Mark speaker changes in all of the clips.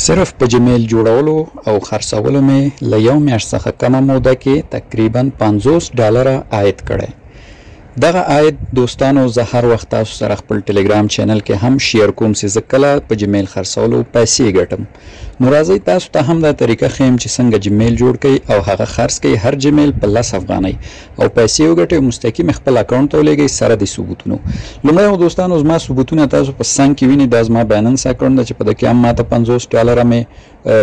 Speaker 1: صرف په جمیل جوړولو او خرڅولو مې له یو میاشت څخه کمه موده کې تقریبا $50 عاید کړی. دغه عاید دوستانو زه هر وخت تاسو سره خپل ټلګرام چینل کې هم share کوم چې زه کله په جمیل خرڅولو پیسې ګټم. نو راځئ تاسو ته هم دا طریقه ښیم چې څنګه جمیل جوړ کړئ او هغه خرڅ کړئ، هر جمیل په 10 افغانۍ او پیسې وګټئ او مستقیم خپل اکاونټ ته ولیږئ سره د ثبوتونو. لومړی خو دوستانو زما ثبوتونه تاسو په څنګ کې وینئ، دا زما بایننس اکاونټ ده چې په ده کې هم ماته $50 مې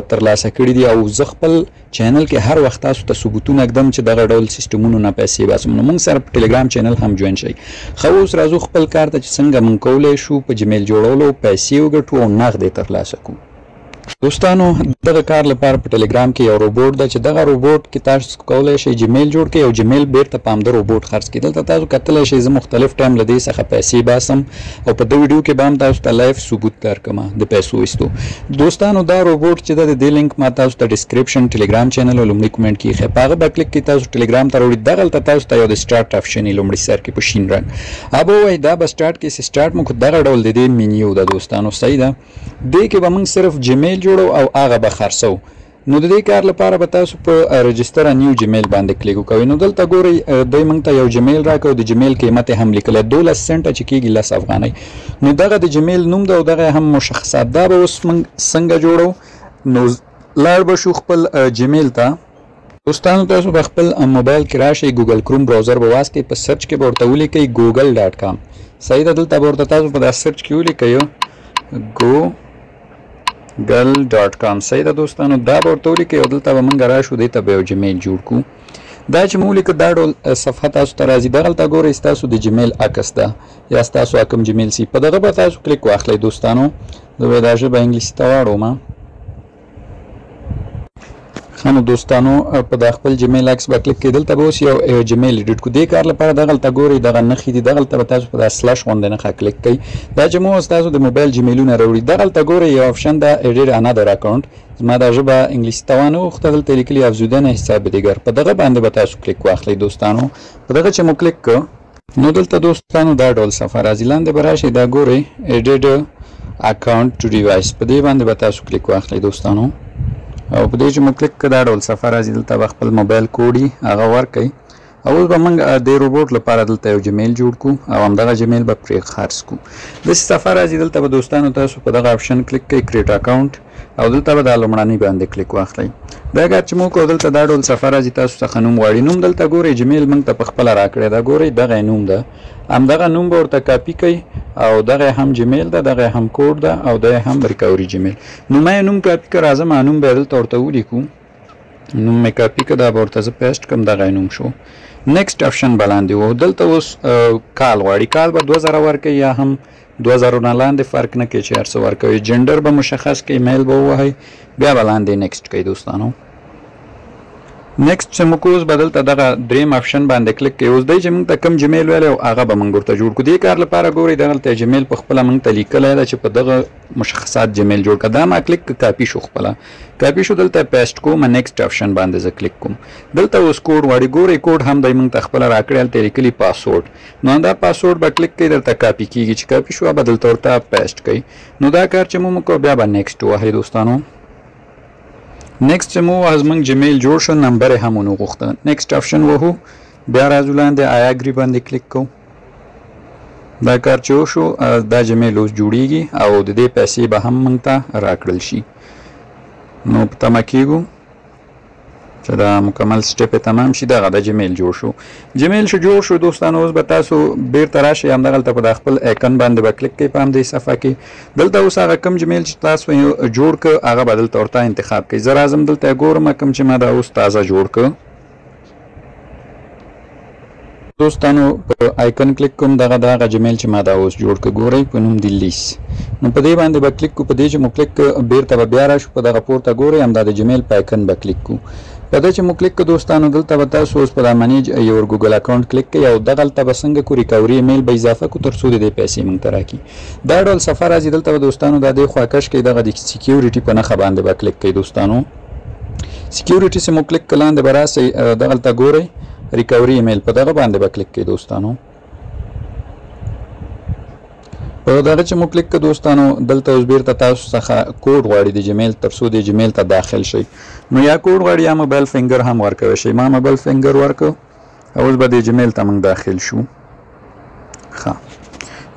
Speaker 1: ترلاسه کړي دي او زه خپل چینل کې هر وخت تاسو ته ثبوتونه ږدم چې دغه ډول سیستمونو نه پیسې باسم. نو موږ سره په ټلګرام چینل هم join شئ. ښه اوس راځو خپل کار ته چې څنګه موږ کولی شو په جمیل جوړولو پیسې وګټو او نغدې ترلاسه کړو. دوستانو دغه کار لپاره په ټلګرام کې یو روبوټ ده چې دغه روبوټ کې تاسو کولی شئ جمیل جوړ کړئ او جمیل بیرته په همده روبوټ خرڅ کړئ. دلته تاسو کتلی شئ زه مختلف ټایم له دې څخه پیسې باسم او په دې ویډیو کې به هم تاسو ته live ثبوت درکړم د پیسو ایستو. دوستانو دا روبوټ چې ده د دې لینک ما تاسو ته description ټلګرام چینل او لومړي comment کې ایښی، په هغه به کلیک کړئ تاسو ټلګرام ته راوړي. دغلته تاسو ته یو د start option یې لومړي سر کې په شین رنګ هغه ووایي دا به start کړئ. چې start مو کړو دغه ډول د دې مینیو ده دوستانو، صحیح ده. دې کې به موږ صرف جمیل جوړو او هغه به خرڅو. نو د دې کار لپاره به تاسو په register new Gmail باندې کلیک وکوئ. نو دلته ګورئ دی موږ ته یو جمیل راکړ، د جمیل قیمت یې هم لیکلی 12 سنټه چې کېږي 10 افغانۍ. نو دغه د جمیل نوم ده او دغه هم مشخصات. دا به اوس موږ څنګه جوړو؟ نو لاړ به شو خپل جمیل ته. دوستانو تاسو به خپل موبایل کې راشئ، ګوګل کروم browser به واز کړئ، په search کې به ورته ولیکئ ګوګل dot com، صحیح ده. دلته به ورته تاسو په دا search کې ولیکئ ګوګل dot com، صحیح ده دوستانو. دا به ورته ولیکئ او دلته به موږ راشو دې ته به یو جمیل جوړ کړو. دا چې مو ولیکه دا ډول صفحه تاسو ته راځي. دغلته ګورئ ستاسو د جمیل عکس ده یا ستاسو کوم جمیل سي، په دغه به تاسو کلیک واخلئ دوستانو. زه به دا ژبه انګلیسي ته واړوم. ښه نو دوستانو په دا خپل جمیل عکس به کلیک کړئ. دلته به اوس یو جمیل edit کړو. دې کار لپاره دغلته ګورئ دغه نښې دي، دغلته به تاسو په دا slash غوندې نښه کلیک کړئ. دا چې مو اوس تاسو د موبایل جمیلونه راوړي. دغلته ګورئ یو option ده edit another account. زما دا ژبه انګلیسي ته وانه وښته، دلته یې لیکلي افزودن حساب دیگر، په دغه باندې به تاسو کلیک واخلئ دوستانو. په دغه چې مو کلیک کړ نو دلته دوستانو دا ډول صفحه راځي. لاندې به راشئ، دا ګورئ add account to device، په دې باندې به تاسو کلیک واخلئ دوستانو. او په دې چې مو کلیک کړ دا ډول صفحه راځي. دلته به خپل موبایل کوډ هغه ورکړئ او اوس به موږ د روبوټ لپاره دلته یو جمیل جوړ کړو او همدغه جمیل به پرې خرڅ کړو. داسې صفحه راځي. دلته به دوستانو تاسو په دغه option کلیک کړئ create account او دلته به دا لومړني باندې کلیک واخلئ. دا کار چې مو وکړو دلته دا ډول صفحه راځي. تاسو څخه نوم غواړي. نوم دلته ګورئ جمیل موږ ته په خپله راکړی دا ګورئ دغه یې نوم ده، همدغه نوم به ورته کاپي کړئ او دغه هم جمیل ده، دغه هم کوډ ده او دا هم recovery Gmail. نو ما یې نوم کاپي کړ، راځه ما نوم به یې دلته ورته ولیکو. نوم مې کاپي کړ، دا به ورته زه paste کړم، دغه یې نوم شو. next option به لاندې وو. دلته اوس کال غواړي، کال به 2000 ورکوي یا هم 2000 نه لاندې، فرق نه کوي چې هر څه ورکوي. جنډر به مشخص کړئ، male به ووهئ، بیا به لاندې next کوئ دوستانو. next چې مو کوو اوس به دلته دغه دریم option باندې کلیک کوئ. اوس دی چې موږ ته کوم جمیل ویلی او هغه به موږ ورته جوړ کړو. دې کار لپاره ګورئ دغلته جمیل په خپله موږ ته لیکلی ده چې په دغه مشخصات جمیل جوړ کړه. دا ما کلیک کړ، کاپي شو، خپله کاپي شو. دلته paste کوم، next option باندې زه کلیک کوم. دلته اوس کوډ غواړي، ګورئ کوډ هم دی موږ ته خپله راکړی، هلته یې لیکلي پاسورډ. نو همدا پاسورډ به کلیک کړئ، دلته کاپي کېږي، چې کاپي شو به دلته ورته paste کړئ. نو دا کار چې مو وکړو بیا به next ووهئ دوستانو. next چې مو ووهه زموږ جمیل جوړ شو، نمبر یې هم ونه غوښته. next option وهو، بیا راځو لاندې I agree باندې کلیک کوو. دا کار چې وشو دا جمیل اوس جوړیږي او د دې پیسې به هم موږ ته راکړل شي. نو په تمه کېږو چې دا مکمل step یې تمام شي. دغه د جمیل جوړ شو، جمیل شو جوړ شو دوستانو. اوس به تاسو بیرته راشئ همدغلته په دا خپل icon باندې به کلیک کړئ په همدې صفحه کې. دلته اوس هغه کوم جمیل چې تاسو یې جوړ کړ هغه به دلته ورته انتخاب کړئ. زه راځم دلته یې ګورم کوم چې ما دا اوس تازه جوړ کړ. دوستانو په icon کلیک کوم، دغه دغه جمیل چې ما دا اوس جوړ کړ ګورئ په نوم دی لیس. نو په دې باندې به کلیک کړو. په دې چې مو کلیک کړ بیرته به بیا راشو په دغه پورته ګورئ همدا د جمیل په icon به کلیک کړو. په دې چې مو کلیک کړ دوستانو دلته به تاسو اوس په دا manage your Google account کلیک کړئ او دغلته به څنګه کو recovery email به اضافه کړو تر څو د دې پیسې موږ ته راکړي. دا ډول صفحه راځي. دلته به دوستانو دا دې خوا کش کړئ، دغه د security په نښه باندې به کلیک کړئ دوستانو. security چې مو کلیک کړ لاندې به راسئ، دغلته ګورئ recovery email په دغه باندې به کلیک کړئ دوستانو. په دغه چې مو کلیک کړ دوستانو، دلته اوس بیرته تاسو څخه کوډ غواړي د جیمیل، تر څو د جیمیل ته داخل شئ. نو یا کوډ غواړي یا موبایل فینګر هم ورکولی شئ. ما موبایل فینګر ورکړ او اوس به د جیمیل ته موږ داخل شو. ښه،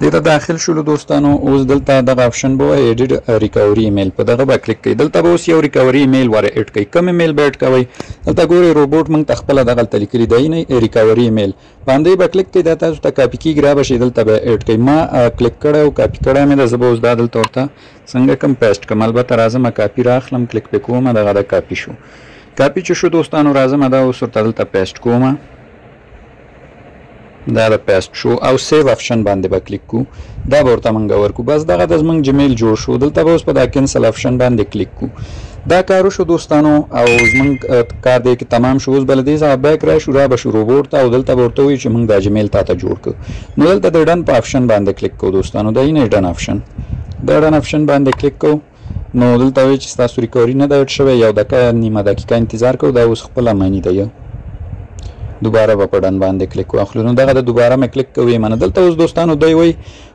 Speaker 1: دې ته داخل شولو دوستانو. اوس دلته دغه option به وایي edit recovery email، په دغه به کلیک کوئ. دلته به اوس یو recovery email ور add کوئ. کوم ایمیل به add کوئ؟ دلته ګورئ روبوټ موږ ته خپله دغلته لیکلي دی نه recovery email، باندې به کلیک کوئ، دا تاسو ته کاپي کیږي، را به شي، دلته به add کوئ. ما کلیک کړی او کاپي کړی مې ده، زه به اوس دا دلته ورته څنګه کوم paste کوم. البته راځم کاپي راخلم، کلیک پې کوم، دغه ده کاپي شو. کاپي چې شو دوستانو، راځم دا اوس ورته دلته paste کوم، دا د paste شو او save option باندې به کلیک کو، دا به ورته مونږ ورکو. بس دغه د زمونږ جیمیل جوړ شو. دلته به اوس په دا cancel option باندې کلیک کو. دا کار وشو دوستانو او زمونږ کار دی کې تمام شو. اوس به له دې ځایه back راشو، را به شو روبوټ ته او دلته به ورته ووایو چې مونږ دا جیمیل تا ته جوړ کړو. نو دلته د done په option باندې کلیک کو دوستانو، دا یې done option، دا done option باندې کلیک کو. نو دلته وایي چې ستاسو recovery نه ده add شوی، یو دقیقه نیمه دقیقه انتظار کوو، دا اوس خپله معنی دی. دوباره به په done باندې کلیک واخلو. نو دغه د دوباره مې کلیک کوي منه. دلته اوس دوستانو دی وایي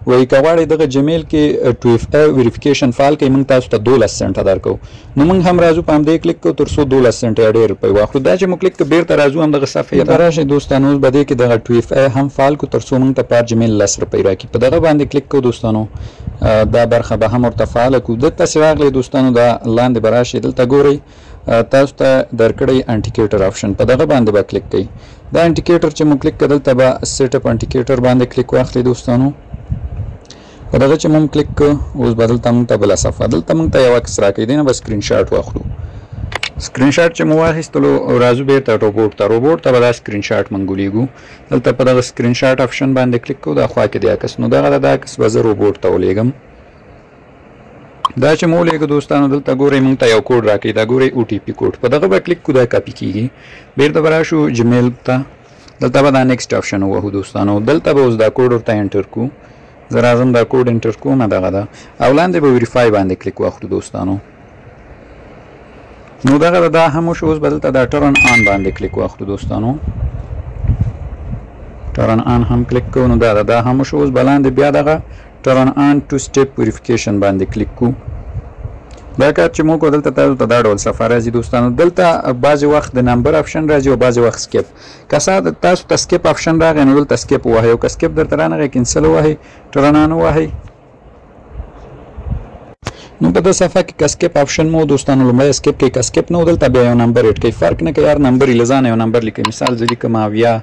Speaker 1: وایي که غواړئ دغه جیمیل کې 2FA verification فعال کړئ، موږ تاسو ته 12 سنټه درکوو. نو موږ هم راځو په همدې کلیک کوو تر څو 12 سنټه یا ډېر روپۍ واخلو. دا چې مو کلیک کړ بیرته راځو همدغه صفحې ته راشئ دوستانو. اوس به دې کې دغه 2FA هم فعال کړو تر څو موږ ته په هر جیمیل 10 روپۍ راکړي. په دغه باندې کلیک کوو دوستانو، دا برخه به هم ورته فعاله کړو. دلته چې راغلی دوستانو، دا لاندې به راشئ، دلته ګورئ تاسو ته درکړی authenticator option، په دغه باندې به کلیک کوئ. دا authenticator چې مو کلیک کړ، دلته به set up authenticator باندې کلیک واخلئ دوستانو. په دغه چې مو کلیک کړ، اوس به دلته موږ ته بله صفحه، دلته موږ ته یو عکس راکوي، دې نه به سکرین شاټ واخلو. سکرین شاټ چې مو واخیستلو، راځو بیرته روبوټ ته. روبوټ ته به دا سکرین شاټ موږ ولیږو. دلته په دغه screen shot option باندې کلیک کوو، دا خوا کې دی عکس. نو دغه دا عکس به زه روبوټ ته ولیږم. دا چې مو ولیږو دوستانو، دلته ګورئ موږ ته یو کوډ راکوي، دا ګورئ OTP کوډ، په دغه به کلیک کړو، دا کاپي کیږي. بیرته به راشو جیمیل ته، دلته به دا next option ووهو دوستانو. دلته به اوس دا کوډ ورته enter کړو. زه راځم دا کوډ enter کوم، دغه ده، او لاندې به verify باندې کلیک واخلو دوستانو. نو دغه ده، دا هم وشو. اوس به دلته دا turn on باندې کلیک واخلو دوستانو، turn on هم کلیک کوو. نو دا ده، دا هم وشو. اوس به لاندې بیا دغه turn on two step verification باندې کلیک کو. دا کار چې مو کو، دلته تاسو ته دا ډول صفحه راځي دوستانو. دلته بعضې وخت د number option راځي او بعضې وخت skip. که تاسو ته skip option راغی نو دلته skip ووهئ، او که skip درته رانغی cancel ووهئ، turn on ووهئ. نو په دې صفحه کې که skip option مو دوستانو لومړی skip کوي، که skip نه و دلته بیا یو number add کوي، فرق نه کوي، هر نمبر یې له ځانه یو نمبر لیکئ. مثال زه لیکم 70،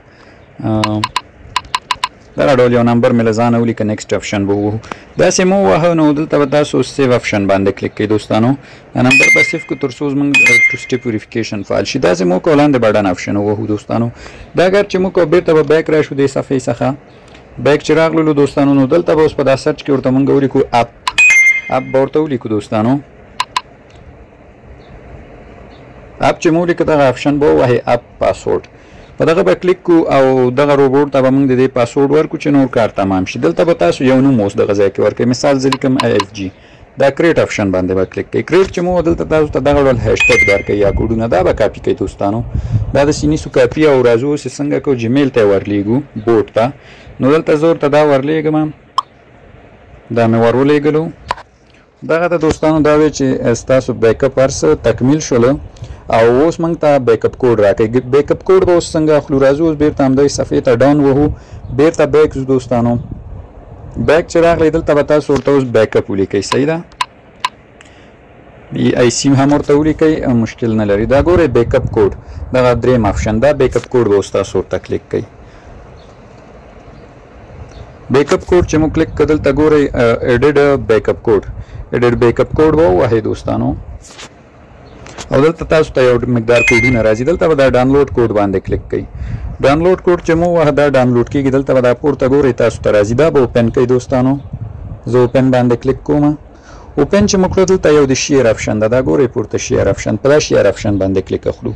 Speaker 1: دغه ډول یو نمبر مې له ځانه ولیکه، next option به ووهو. داسې مو ووهه، نو دلته به تاسو save option باندې کلیک کړئ دوستانو. دا نمبر به save کړو تر څو زموږ two step verification فعال شي. داسې مو وکړو، لاندې به done option ووهو دوستانو. دا اګر چې مو وکړو، بیرته به back راشو دې صفحې څخه. back چې راغللو دوستانو، نو دلته به اوس په دا search کې ورته مونږ ولیکو app، app به ورته ولیکو دوستانو. app چې مو ولیکه، دغه option به ووهئ app password، په دغه به کلیک کو او دغه روبوټ ته به موږ د دې پاسورډ ورکړو چې نور کار تمام شي. دلته به تاسو یو نوم اوس دغه ځای کې ورکړئ. مثال زه لیکم AFG، دا create option باندې به کلیک کوئ. create چې مو دلته تاسو ته دغه ډول هشټګ درکوي یا کوډونه، دا به کاپي کوئ دوستانو. دا داسې نیسو کاپي او راځو اوس یې څنګه کوو، جیمیل ته یې ورلیږو bot ته. نو دلته زه ورته دا ورلیږم، دا مې ور ولیږلو. دغه د دوستانو دا وی چې ستاسو backup هر څه تکمیل شول او اوس موږ ته backup code راکوي. backup code به اوس څنګه اخلو؟ راځو اوس بیرته همدې صفحې ته down وهو، بیرته back ځو دوستانو. back چې راغلی، دلته به تاسو ورته اوس backup ولیکئ، صحیح ده؟ BIC هم ورته ولیکئ، مشکل نه لري. دا ګورئ backup code، دغه دریم option، دا backup code به اوس تاسو ورته کلیک کړئ. backup code چې مو کلیک کړ، دلته ګورئ edit backup code، edit backup code به ووهئ دوستانو. او دلته تاسو ته یو مقدار کوډونه راځي، دلته به دا download code باندې کلیک کړئ. download code چې مو ووهه، دا download کیږي. دلته به دا پورته ګورئ تاسو ته راځي، دا به open کړئ دوستانو. زه open باندې کلیک کوم. open چې مو کړو، دلته یو د share option ده، دا ګورئ پورته share option، په دا share option باندې کلیک اخلو.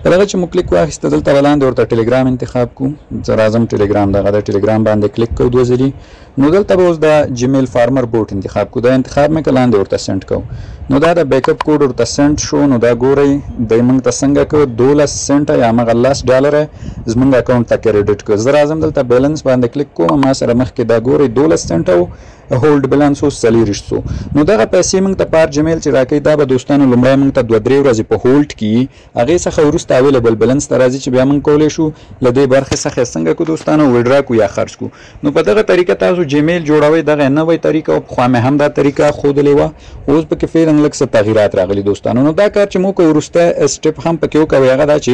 Speaker 1: په دغه چې مو کلیک واخیسته، دلته به لاندې ورته ټلګرام انتخاب کو. زه راځم ټلګرام، دغه د ټلګرام باندې کلیک کوو دوه ځلي. نو دلته به اوس دا جیمیل فارمر bot انتخاب کو، دا انتخاب مې که لاندې ورته send کوو. نو دا د backup code ورته send شو. نو دا ګورئ دی موږ ته څنګه کو، 12 سنټه یا همغه 10 ډالره زموږ account ته credit کړ. زه راځم دلته بیلنس باندې کلیک کوم، ما سره مخکې دا ګورئ 12 سنټه و، هولډ بیلانس اوس 24 سو. نو دغه پیسې موږ ته په هر جیمیل چې راکوي دا به دوستانو لومړی موږ ته 2-3 ورځې په هولډ کې هغې څخه وروسته اویلیبل بیلانس ته راځي چې بیا موږ کولی شو له دې برخې څخه څنګه کو دوستانو ویډرا کو یا خرڅ کو. نو په دغه طریقه تاسو جیمیل جوړوئ. دغه نوې طریقه او پخوا مې هم دا طریقه ښودلې وه، اوس پکې فعلاً لږ څه تغیرات راغلي دوستانو. نو دا کار چې مو کوو وروستی step هم پکې وکوئ، هغه دا چې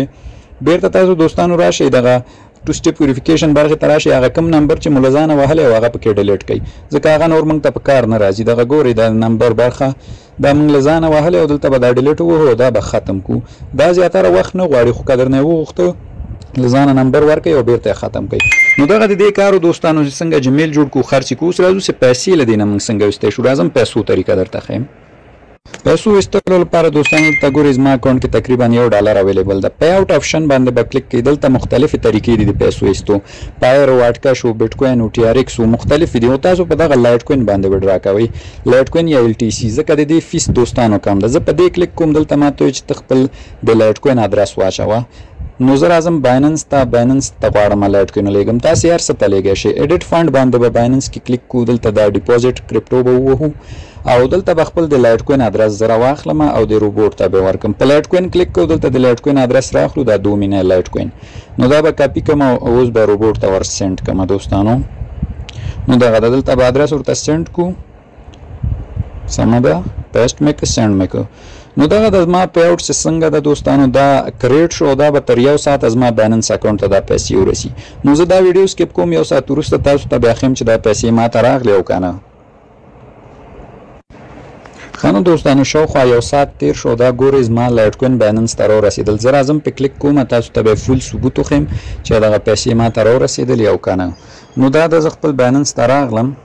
Speaker 1: بیرته تاسو دوستانو راشئ دغه 2 step verification برخې ته راشئ، هغه کوم نمبر چې مو له ځانه وهلی و هغه پکې delete کړئ، ځکه هغه نور موږ ته په کار نه راځي. دغه ګورئ دا نمبر برخه دا موږ له ځانه وهلی او دلته به دا delete ووهو، دا به ختم کو. دا زیاتره وخت نه غواړي، خو که درنه یې وغوښته له ځانه نمبر ورکړئ او بیرته یې ختم کړئ. نو دغه د دې کارو دوستانو چې څنګه جیمیل جوړ کړو خرڅ یې کړو. اوس راځو چې پیسې له دې نه موږ څنګه ویستی شو. راځم پیسو طریقه درته ښیم. پیسو ویستلو لپاره دوستانو دلته ګورئ زما اکاونټ کې تقریبا $1 available ده. pay out option باندې به کلیک کړئ. دلته مختلفې طریقې دي د پیسو ایستو، پایر او اټکش او بیټ کوین او ټي ار ایکس او مختلفې دي. او تاسو په دغه لایټ کوین باندې withdraw کوئ، لایټ کوین یا ال ټي سي، ځکه د دې فیس دوستانو کم ده. زه په دې کلیک کوم، دلته ماته وایي چې ته خپل د لایټ کوین ادرس واچوه. نو زه راځم بایننس ته، بایننس ته غواړم لایټ کوین ولېږم. تاسې هر څه ته لېږی شئ. edit fund باندې به بایننس کې کلیک کوو، دلته دا deposit crypto به ووهو او دلته به خپل د لایټ کوین ادرس زه راواخلم او د روبوټ ته به ورکړم. په لایټ کوین کلیک کوو، دلته د لایټ کوین ادرس راخلو، دا دومینه لایټ کوین، نو دا به کاپي کړم او اوس به روبوټ ته ور send کړم دوستانو. نو دغه ده، دلته به ادرس ورته send کړو، سمه ده، paste مې کړ، send مې کړ. نو دغه د زما pay out چې څنګه ده دوستانو، دا create شو او دا به تر 1 ساعته زما بایننس اکاونټ ته دا پیسې ورسي. نو زه دا ویډیو skip کوم، 1 ساعت وروسته تاسو ته بیا ښیم چې دا پیسې ما ته راغلې او که نه. ښه نو دوستانو شاوخوا 1 ساعت تیر شو، دا ګورئ زما لایټ کوین بایننس ته راورسېدل. زه راځم پې کلیک کوم، تاسو ته به full ثبوت وښیم چې دغه پیسې ما ته راورسېدلې او که نه. نو دا ده، زه خپل بایننس ته راغلم.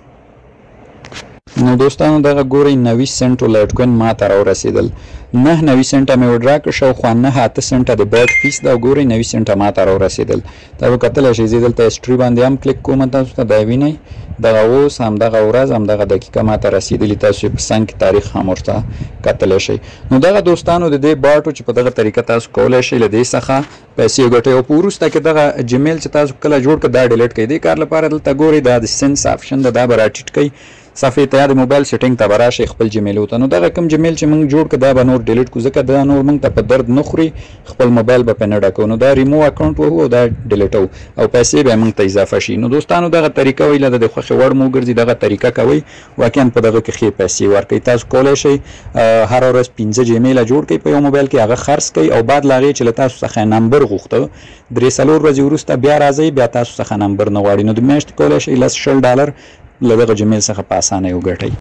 Speaker 1: نو دوستانو دغه ګورئ 90 سنټو لایټ کوین ما ته راورسېدل. 99 سنټه مې withdraw کړ، شاوخوا 9-8 سنټه د bot فیس ده او ګورئ 90 سنټه ما ته راورسېدل. تاسو کتلی شئ، زه دلته history باندې هم کلیک کوم، تاسو ته دا وینئ دغه اوس همدغه ورځ همدغه دقیقه ما ته رسېدلي، تاسو یې په څنګ کې تاریخ هم ورته کتلی شئ. نو دغه دوستانو د دې bot و چې په دغه طریقه تاسو کولی شئ له دې څخه پیسې وګټئ. او په وروسته کې دغه جیمیل چې تاسو کله جوړ کړ دا delete کړئ. دې کار لپاره دلته ګورئ دا د sync option ده، دا به راټیټ کړئ صفحې ته یا د موبایل setting ته به راشئ خپل جیمیلو ته. نو دغه کوم جیمیل چې موږ جوړ کړ دا به نور delete کړو، ځکه دا نور موږ ته په درد نه خوري، خپل موبایل به پرې نه ډکوو. نو دا ریمو اکاونټ وهو او دا delete وو او پیسې به موږ ته اضافه شي. نو دوستانو دغه طریقه ویله ده، د خوښې وړ مو وګرځي، دغه طریقه کوئ، واقعا په دغه کې ښې پیسې ورکوي. تاسو کولی شئ هره ورځ 5 جیمیله جوړ کړئ په یو موبایل کې، هغه خرڅ کړئ او بعد له هغې چې له تاسو څخه نمبر غوښته 3-4 ورځې وروسته بیا راځئ، بیا تاسو څخه نمبر نه غواړي. نو د میاشتې کولی شئ 10-20 ډالر له دغه جیمیل څخه په اسانۍ وګټئ.